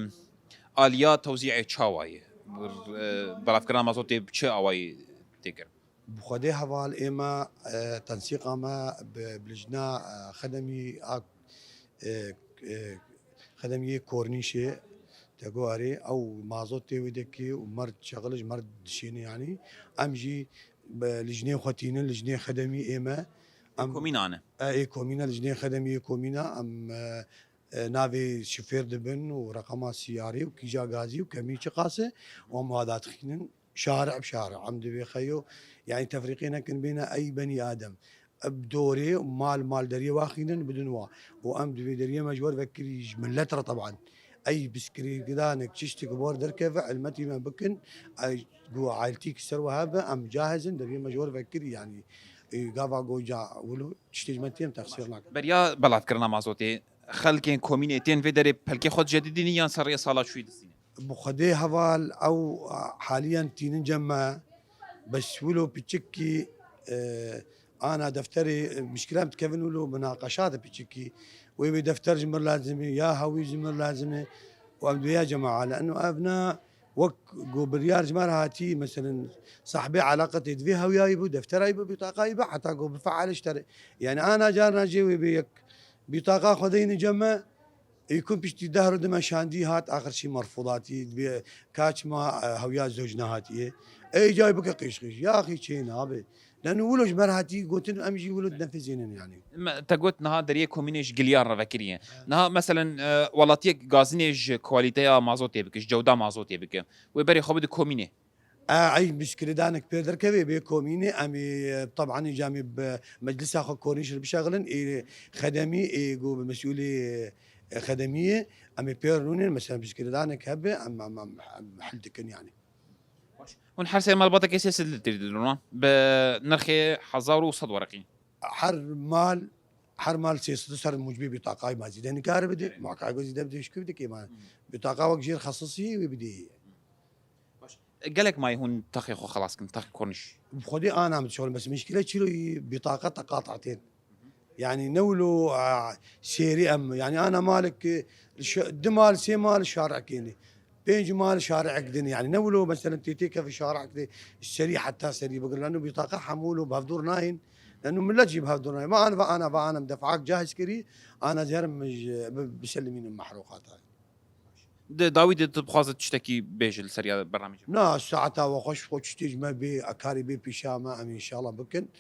aliya tewzîê çawa ye? E, belavkirina mazotê bi çi awayî tê kirin? Bi Xwedê heval ê me, e, tensîqa me bi, bi lijna, e, xedemî a, e, e, xedemiyê Kornîşê, te got erê, ew mazot tê wê de kê û mer dişexile ji mer dişêne yanî. Em jî bi lijnê xwe tînin, lijnê xedemî ê me. Ê Em komîna ne? E, ê komîna, lijnê xedemî ê komîna, em, e, e, navê şifêr dibin û reqema siyarê û kîja gazî û kemî çiqas e û em wa dadixînin. Şare bi şare, em divê xeyo, yanî tefrîqê nekin bêne ey benî Adem. Bi dorê mal mal deriyê waxînin bidin wa. Û em divê deriyê me ji wer vekirî ji millet re teban. Ey piskirîkidanek çiştik bi wer derkeve, hilmetî me bikin, ey gu ailtîk ser we hebe, em cahiz in, deriyê me ji wer vekirî, yanî, e, gava goca wilo, tiştê ji me têm texsîr nakin. Beriya belavkirina mazotê, xelkên komînê tên vê derê pelkê xwe dijedidînin yan ser rêya sala çûyî distînin? Bi Xwedê heval ew haliyen tînin cem me, bes wilo piçikî, e, ana defterê, e, mişkila em dikevin wilo minaqeşa de piçikî. Wê wê defter ji mir lazim e, ya hewî ji mir lazim e. Û em divê ya cemaale. Eno ev ne wek ku biryar ji me re hatî, meselen, sahibê eleqetê divê hewiyayî bû, defterayî bû, bîtaqayî bû, heta ku bifeale ji te re. Yani ana carna jê wê bê yek bîtaqa xwe deyne cem me, Ê ku piştî deh roj dime şandî hat, axir şî merfûdatî, dibê kaçma, e, hewya zewc nehatiye. Ê cayê bike qîş qîş. Ya axî çê nabe. Leno wilo ji me re hatî gotin, em jî wilo dinefizînin yanî. Me, te got niha deriyê komînê ji giliyan re vekiriye. Evet. Niha meselen, e, welatiyek gazînê ji kwalîteya mazotê bike, ji cewda mazotê bike. Wê berê xwe bide komînê. E, ey muşkilê danek pê derkevê bê komînê, em ê, e, teban îca em ê bi meclisa xwe kornîş re bişexilin, ê xedemî, ê ku bi mesûlê, e, xedemî ye, em ê pê re rûnên, mesela muşkilê danek hebe, em, em, em, em hel dikin yanî. Baş. Hûn her sê malbatekê sê sed litrî didin wan bi nirxê hezar û sed wereqî. Her mal, her mal sê sed ser mucibê bitaqayê ma zîde nikare bide, Evet. muhakayê zîde bide, şikû bide kê ma. Hmm. Bitaqa wek jêr xesisî wê bidê. Baş. Gelek mayî hûn texê xwe xelas kin, texê kornîş? Bi xwedê ana min dişon, bes mişkile çilo yî bitaqa teqatatên. Yani ne wilo, a, sêrî em, yani ana malik, e, şi-, di mal, sê mal şarekê ne. Pênc mal şarek din, yani ne wilo mesela tê tê kevî şarek de serî heta serî bigir. Lano bitaqa hemû wilo bi hevdûr nayên. Lano millet jî bi hevdûr nayên. Ma ana va ana va ana em defak cahiz kirî, ana zerim bi-, biselimînin mehrûqata. Di dawî de tu bixwaze tiştekî bêje li seriya bernamêjê? Na, saeta we xweş, xwe tiştê ji me bê, karê bê pîşa me, em înşallah bikin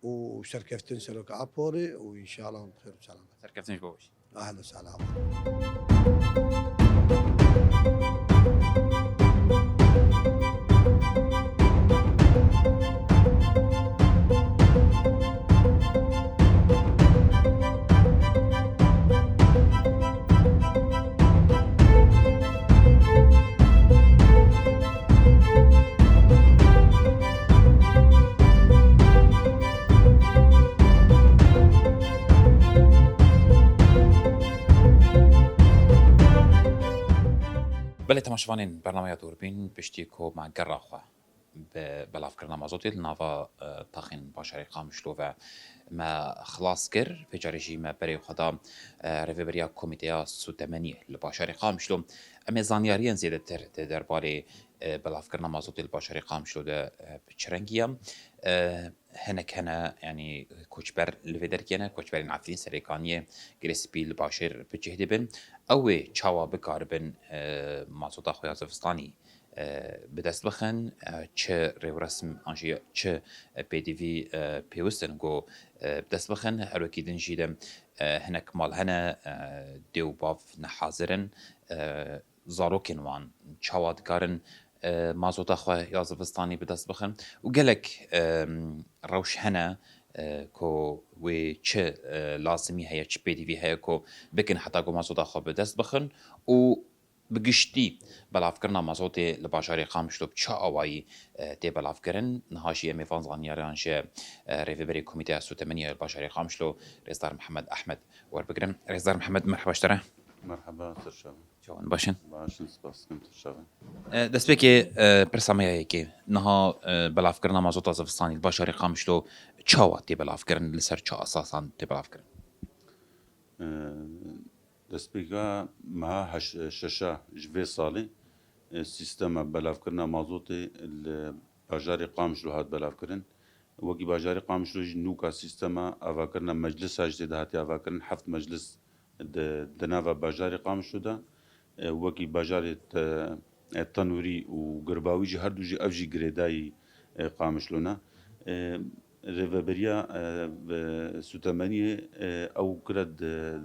û serkeftin seroka Aporê û înşallah hûn bi xêr û selamet. Serkeftin ji bo we jî. Ehlen û sehlen. Belê temaşevanên bernameya Dûrbîn, piştî ku me gera xwe bi belavkirina mazotê li nava, e, taxên bajarê Qamişlo ve me xilas kir. Vê carê jî me berê xwe da, e, rêveberiya Komîteya Sûtemeniyê li bajarê Qamişlo. Em ê zanyariyên zêdetir di derbarê, e, belavkirina mazotê li bajarê Qamişlo de, e, bi çi rengî ye? E, hinek hene, yanî koçber li vê derkê ne, koçberên Efrîn, Serêkaniyê, Girê Spî li bajêr bi cih dibin. Ew ê çawa bikaribin, e, mazota xwe ya zivistanî e, bi dest bixin, e, çi rêwresm an jî çi pêdivî, e, pêwist in ku, e, bi dest bixin. Her wekî din jî de, e, hinek mal hene, e, dê û bav nehazir in, e, zarokên wan çawa dikarin, e, mazota xwe ya zivistanî bi dest bixin û gelek, e, rewş hene, e, ku wê çi, e, lazimî heye, çi pêdivî heye ku bikin heta ku mazota xwe bi dest bixin û Bi giştî belavkirina mazotê li bajarê Qamişlo bi çi awayî, e, tê belavkirin? Niha jî em ê van zanyariyan ji, e, rêveberê Komîteya Sûtemeniyê li bajarê Qamişlo, Rêzdar Mihemed Ehmed, werbigirin. Rêzdar Mihemed, merheba ji te re. Merheba, tu çawa? Çawan, baş in? Baş in, spas dikim, tu çawa? E, destpêkê, e, pirsa me ya yekê. Niha, e, belavkirina mazota zivistanî li bajarê Qamişlo çawa tê belavkirin? Li ser çi asasan tê belavkirin? E, Destpêka meha heş-, şeşa ji vê salê, e, sîstema belavkirina mazotê li bajarê Qamişlo hat belavkirin. Wekî bajarê Qamişlo jî nûka sîstema avakirina meclisa jî tê de hatiye avakirin. Heft meclis di, di nava bajarê Qamişlo de, e, wekî bajarê te-, e, Tenûrî û Girbawî jî, her du jî ev jî girêdayî, e, Qamişlo ne. E, Rêveberiya, e, bi Sûtemeniyê, e, ew kire di,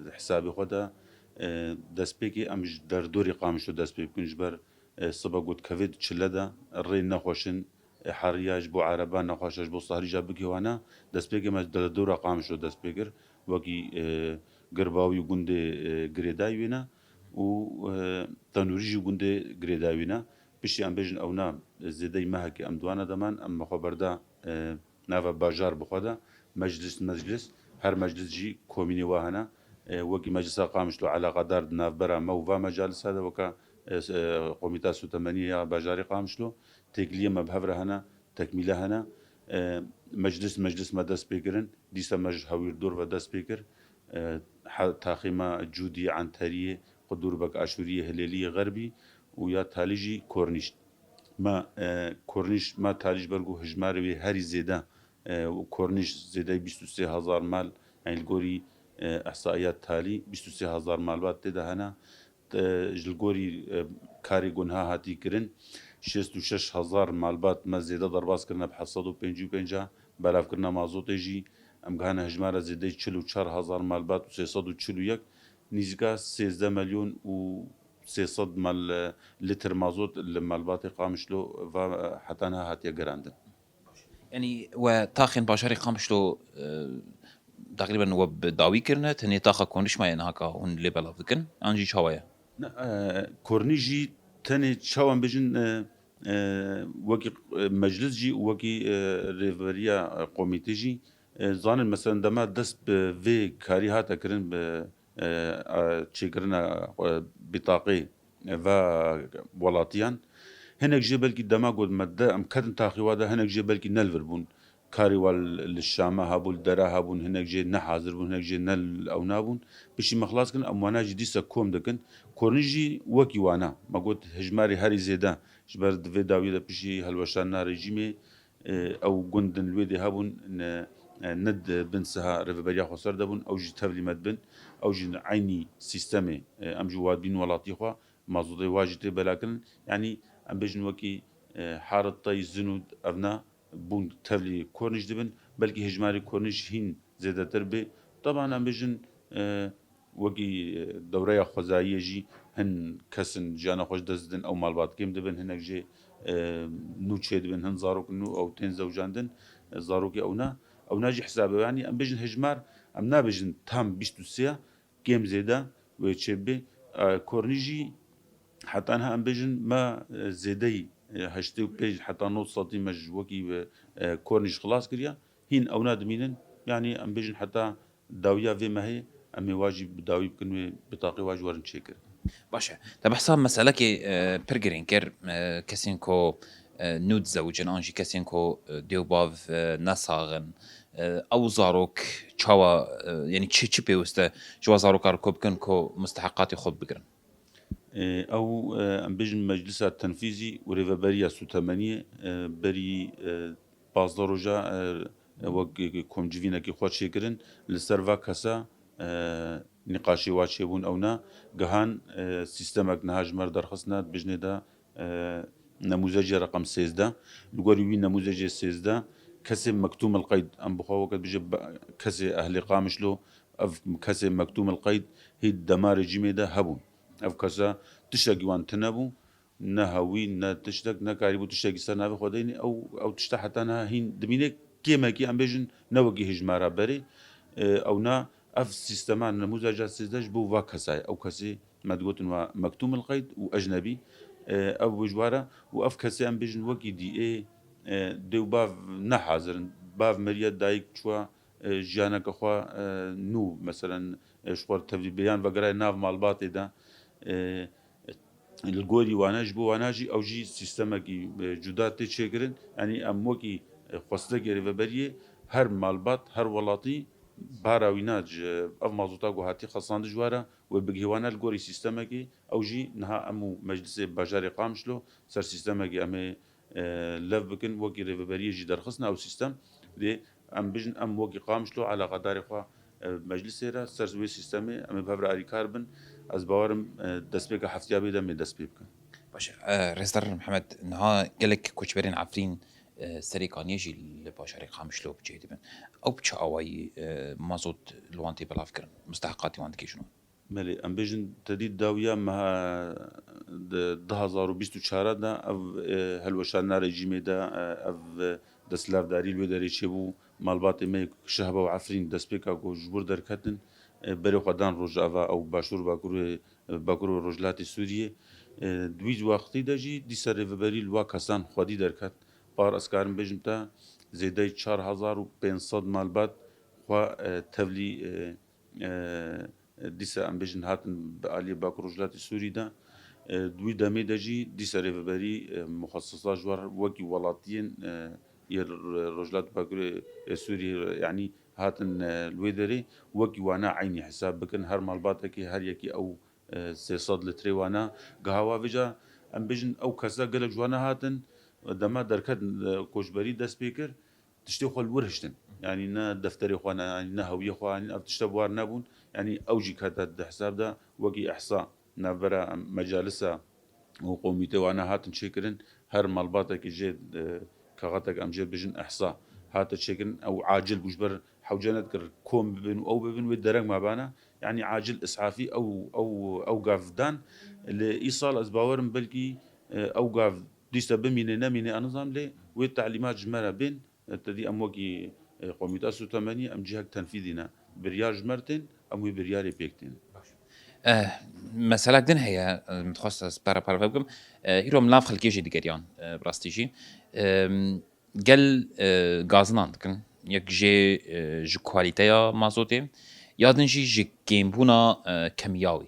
di hesabê xwe de, e, destpêkê em ji derdorê Qamişlo dest pê bikin, ji ber, e, sibe got kevê di çile de rê nexweş in, e, heriya ji bo ereba nexweş e, ji bo sahrî jî bikê wana, destpêkê me ji derdora Qamişlo dest pê kir, wekî, e, Girbawî gundê, e, girêdayî wê ne û, e, Tenûrî jî gundê girêdayî wê ne. Piştî em bêjin ewna zêdeyî mehekê em di wana de man, em me xwe berda, e, nava bajar bi xwe de, meclis, meclis, her meclis jî komînê wa hene. E, wekî Meclisa Qamişlo eleqedar di navbera me û va mecalisa de weke, e, s-, e, Komîta Sûtemeniyê ya Bajarê Qamişlo, têkiliyê me bi hev re hene, tekmîle hene. E, meclis, meclis me dest pê kirin, dîsa me ji Hewîrdor ve dest pê kir. E, he-, taxê me Cûdî, Enteriyê, Qudûrbek, Aşûriyê, Hilêliyê, Xerbî û ya talî jî Kornîş. Me, e, Kornîş, me talî ji ber ku hijmarê wê herî zêde, e, û Kornîş zêdeyî bîst û sê hezar mal, yani li gorî, e, ihsaiyat talî, bîst û sê hezar malbat tê de hene. Te-, ji li gorî, e, karê ku niha hatî kirin, şêst û şeş hezar malbat me zêde derbas kirine bi heft sed û pêncî û pênc, belavkirina mazotê jî em gihane hejmara zêdeyî çil û çar hezar malbat û sê sed û çil û yek, nîzika sêzdeh milyon û sê sed mal-, litr mazot li malbatê Qamişlo va, e, heta niha hatiye gerandin. Yanî we taxên bajarê Qamişlo, e, teqrîben we bi dawî kirine, tenê taxa Kornîş maye niha ka hûn lê belav dikin, an jî çawa ye? Ne, e, Kornîş jî tenê çawa em bêjin, e, e, wekî, e, meclis jî û wekî, e, rêveberiya, e, komîtê jî, e, zanin, meselen dema dest bi vê karî hate kirin bi, e, e, çêkirina, e, bitaqê va welatiyan. Hinek jê belkî dema got me de em ketin taxîwa de, hinek jê belkî ne li vir bûn. Karê wa li Şama hebû, li dera hebûn, hinek jê ne hazir bûn, hinek jê ne li ewna bûn. Piştî me xilas kirin, em wana jî dîsa kom dikin. Kornîş jî wekî wana. Me got hejmarê herî zêde ji ber di vê dawiyê de piştî helweşandina rejîmê, e, ew gund in li wê dê hebûn, ne, e, ne di bin siha rêveberiya xweser de bûn, ew jî tevlî me dibin, ew jî eynî sîstemê, e, em jî wa dibîn welatî xwe, mazotê wa jî tê belakirin. Yanî em bêjin wekî, e, haret tey zinud evna bûn tevlî Kornîş dibin, belkî hejmarê Kornîş hîn zêdetir bê. Taban em bêjin, e, wekî, e, dewreya xwezayiyê jî hin kes in jiyana xwe ji dest didin, ew malbat kêm dibin, hinek jê, e, nû çêdibin, hin zarok nû ew tên zewjandin, e, zarokê ewna, ewna jî hesab e. Yanî em bêjin hejmar, em nabêjin tam bîst û sê ya, kêm zêde wê çêbê. E, Kornîş jî heta niha em bêjin me, e, zêdeyî, e, heştê û pênc heta nod sedî me ji wekî, e, Kornîş xilas kiriye. Hîn ewna dimînin, yanî em bêjin heta dawiya vê mehê em ê wa jî bi dawî bikin, wê bitaqê wa jî werin çêkirin. Baş e. Te behsa meselekê, e, pir girîng kir, e, kesên ku, e, nû dizewicin an jî kesên ku, e, dê û bav, e, nesax in. E, ew zarok çawa, e, yanî çi, çi pêwist e ji wa zarokan re ku bikin ku musteheqatê xwe bigirin? E, ew, e, em bêjin meclisa tenfîzî û rêveberiya sûtemeniyê, e, berî, e, pazdeh roja, e, wek komcivînekî xwe çêkirin. Li ser va kesa, e, nîqaşê wa çêbûn ewna gihan, e, sîstemek niha ji me re derxistine, di bijnê de, e, nemûzecê reqem sêzdeh. Li gorî wî nemûzecê sêzdeh, kesê mektûm el qeyd, em bi xwe weke dibêje be-, kesê ehlê Qamişlo, ev kesê mektûm el qeyd hî dema rejîmê de hebûn. Ev kesa tiştekî wan tune bû, ne hewî, ne tiştek, nekarîbû tiştekî ser navê xwe deyne. Ew, ew tişta heta niha hîn dimîne, kêmekî em bêjin ne wekî hejmara berê. E, ew na, ev sîstema nemûzeca sêzdeh ji bo va kesa ye. Ew kesê me digotin wa mektûm el qeyd û ecnebî, e, ev bijwar e û ev kesê em bêjin wekî dî ê, e, dê û bav ne hazir in. Bav meriye, dayik çûwa, e, jiyaneke xwe, e, nû, meselen, e, ji xwe re tevlî bê yan vegiraye nav malbatê de, e, li gorî wana, ji bo wana jî ew jî sîstemekî, e, cuda tê çêkirin. Yanî em wekî, e, xwestekê rêveberiyê her malbat, her welatî bara wîna ji ev mazota ku hatî xesandin ji we re wê bigihê wana li gorî sîstemekê. Ew jî niha em û Meclisê Bajarê Qamişlo ser sîstemekê em ê, e, lev bikin, wekî rêveberiyê jî derxistin ew sîstem. Dê em bijin, em wekî Qamişlo eleqedarê xwe, e, meclisê re ser wê sîstemê em ê bi hev re alîkar bin. Ez bawerim, e, destpêka heftiya bê de em ê dest pê bikin. Baş e, e, Rêzdar Mihemed, niha gelek koçberên Efrîn, e, Serê Kaniyê jî li bajarê Qamişlo bi cih dibin. Ew bi çi awayî, e, mazot li wan tê belavkirin, musteheqatê wan digihîjin wan? Belê, em bêjin te dît dawiya meha di du hezar û bîst û çar de ev, e, helweşandina rejîmê de, e, ev, e, desthilatdarî li wê derê çêbû, malbatê me yek Şehba û Efrîn destpêka ku ji wir derketin, e, berê xwe dan Rojava ew Başûr Bakurê, e, Bakur û Rojhilatê Sûriyê. E, di wî wextî de jî dîsa rêveberî li wa kesan xwedî derket. Par ez karim bêjim te zêdeyî çar hezar û pênc sed malbat xwe, e, tevlî, e, e, dîsa em bêjin hatin bi aliyê Bakur Rojhilatê Sûrî de. E, di wî demê de jî dîsa rêveberî, e, muxesisa ji we re wekî welatiyên, e, yê Rojhilat Bakurê, e, Sûrî, yanî hatin, e, li wê derê wekî wana eynî hesab bikin. Her malbatekê her yekî ew, e, sê sed litrê wana gihawa vêca. Em bêjin ew kesa gelek ji wana hatin, dema derketin, e, koçberî dest pê kir, tiştê xwe li wir hiştin. Yanî ne defterê xwe ne, yanî ne hewiyê xwe, yanî ev tişte bi war nebûn. Yanî ew jî kete di hesab de wekî ihsa navbera mecalisa û komîtê wana hatin çêkirin. Her malbatekî jê, e, kaxetek em jê bijin ihsa hate çêkirin. Ew acil bû ji ber hewce nedikir kom bibin û ew bibin wê dereng mabana. Yanî acil ishafî ew, ew, ew gav dan. Li îsal ez bawerim belkî, e, ew gav dîsa bimîne nemîne ez nizam lê wê telîmat ji me re bên. E, te dî em wekî, e, komîta sûtemenî em cihek tenfîdî ne. Biryar ji me re tên, em wê biryarê pêk tên. Eh, meselek din heye, eh, min dixwest ez pere parve bikim. Eh, îro min nav xelkê jî digeriyan, eh, bi rastî jî. Em, gel, eh, gazinan dikin. Yek jê, eh, ji kwalîteya mazotê, ya din jî ji kêmbûna, eh, kemiya wî.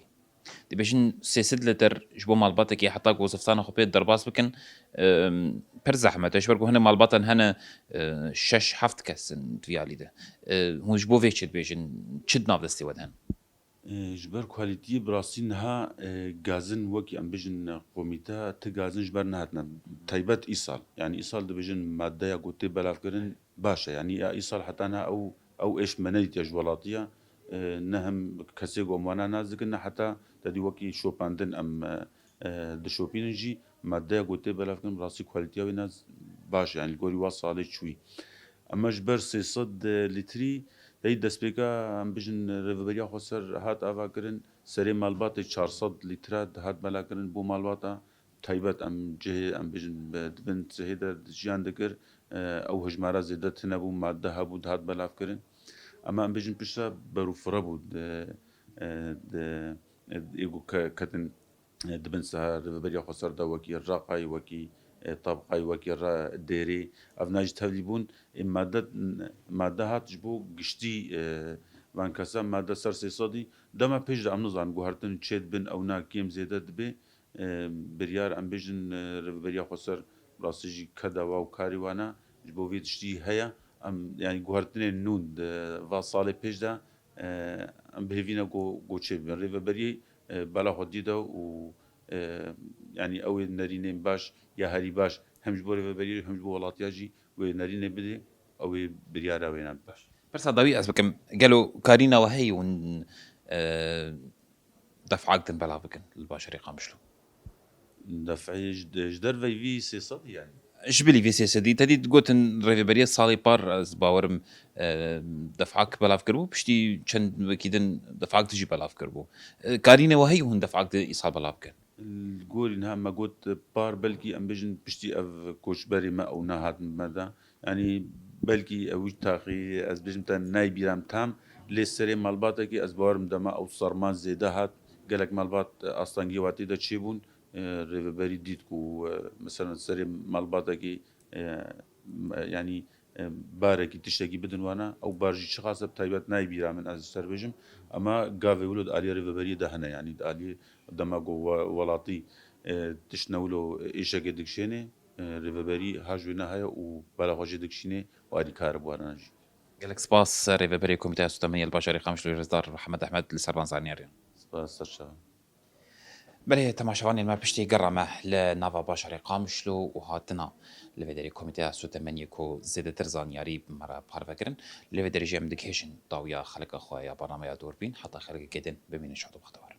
Dibêjin sê sed lîter ji bo malbatekê heta ku ziftana xwe pê derbas bikin, em, pir zehmet e. Ji ber ku hinek malbatan hene, eh, şeş heft kes in di vî alî de. Eh, hûn ji bo vê çi dibêjin? Çi di nav destê we de hene? E, ji ber kwalîtiyê bi rastî niha, e, gazin wekî em bijin, e, komîte, ti gazin ji ber nehatine. Taybet îsal. Yanî îsal dibêjin maddeya ku tê belavkirin baş e. Yanî ya îsal heta niha ew, ew êş me nedîtiye ji welatiya. E, ne him kesê ku em wana nas dikin, ne heta te dî wekî şopandin em, e, e, dişopînin jî maddeya ku tê belavkirin bi rastî kwalîtiya wê ne baş e. Yanî li gorî wa salê çûyî. Ema ji ber sê sed lîtrî, hey destpêka em bijin rêveberiya xweser hat avakirin, serê malbatê çar sed lître dihat belakirin bo malbata taybet em cihê em bijin bi, di bin sihê de jiyan dikir, e, ew hejmara zêde tune bû, madde hebû dihat belavkirin. Ema em bijin piştre berûfire bû di, e, di, e, ê ku ke-, ketin e, di bin siha rêveberiya xweser de wekî Reqayê, wekî, e, Tabqayê, wekî re-, Dêrê, ev na jî tevlî bûn. Ê made, made hat ji bo giştî, e, van kesa made ser sê sedî. Dema pêş de em nizanin guhertin çê dibin ew na kêm zêde dibe. E, biryar em bêjin, e, rêveberiya xweser rastî jî keda wa û karê wana ji bo vê tiştî heye. Em, yanî guhertinên nû di va salê pêş de, e, em bi hêvî ne ku, ku çê bibin. Rêveberiyê, e, bela xwe dî de û, e, yanî ew ê nerînên baş ya herî baş hem ji bo rêveberiyê hem ji bo welatiya jî wê nerînê bidê, ew ê biryara wê ne. Baş. Pirsa dawî ez bikim, gelo karîna we heye hûn, e, def'ak din belav bikin li bajarê Qamişlo? Def'ê ji, ji derveyî vî sê sedî yanî? Ji bilî vî sê sedî. Te dî gotin rêveberiya salê par, ez bawerim, e, def'ak belav kiribû, piştî çend wekî din def'ak din jî belav kiribû. E, karînê we heye hûn def'ak din îsal belav bikin? Li gorî niha me got par, belkî em bêjin piştî ev koçberê me ew nehatin me de. Yanî belkî ew wî taxî ez bêjim te nayê bîra min tam, lê serê malbatekî ez bawerim dema ew serman zêde hat, gelek malbat, e, astengiyê watê de çêbûn, e, rêveberî dît ku, e, mesela serê malbatekî, e, m-, yanî, e, barekî tiştekî bidin wana, ew bar jî çiqas e bi taybet nayê bîra min ez ser bêjim, ema gavê wilo di aliyê rêveberiyê de hene, yanî di aliyê dema ku we-, welatî, e, tişt ne wilo êşekê dikişênê, e, rêveberî ha ji wêne heye û bela xwe jê dikişînê û alîkar e bi warana jî. Gelek spas Rêveberê Komîteya Sûtemeniyê li Bajarê Qamişlo Rêzdar Mihemed Ehmed li ser van zanyariyan. Spas, ser çavan. Belê, temaşevanên me, piştî gera me li nava Bajarê Qamişlo û hatina li vê derê Komîteya Sûtemeniyê ku zêdetir zanyarî bi me re parve kirin, li vê derê jî em digihêjin dawiya xelika xwe ya bernameya Dûrbîn heta xelkekê din bimînin şad û bextewar.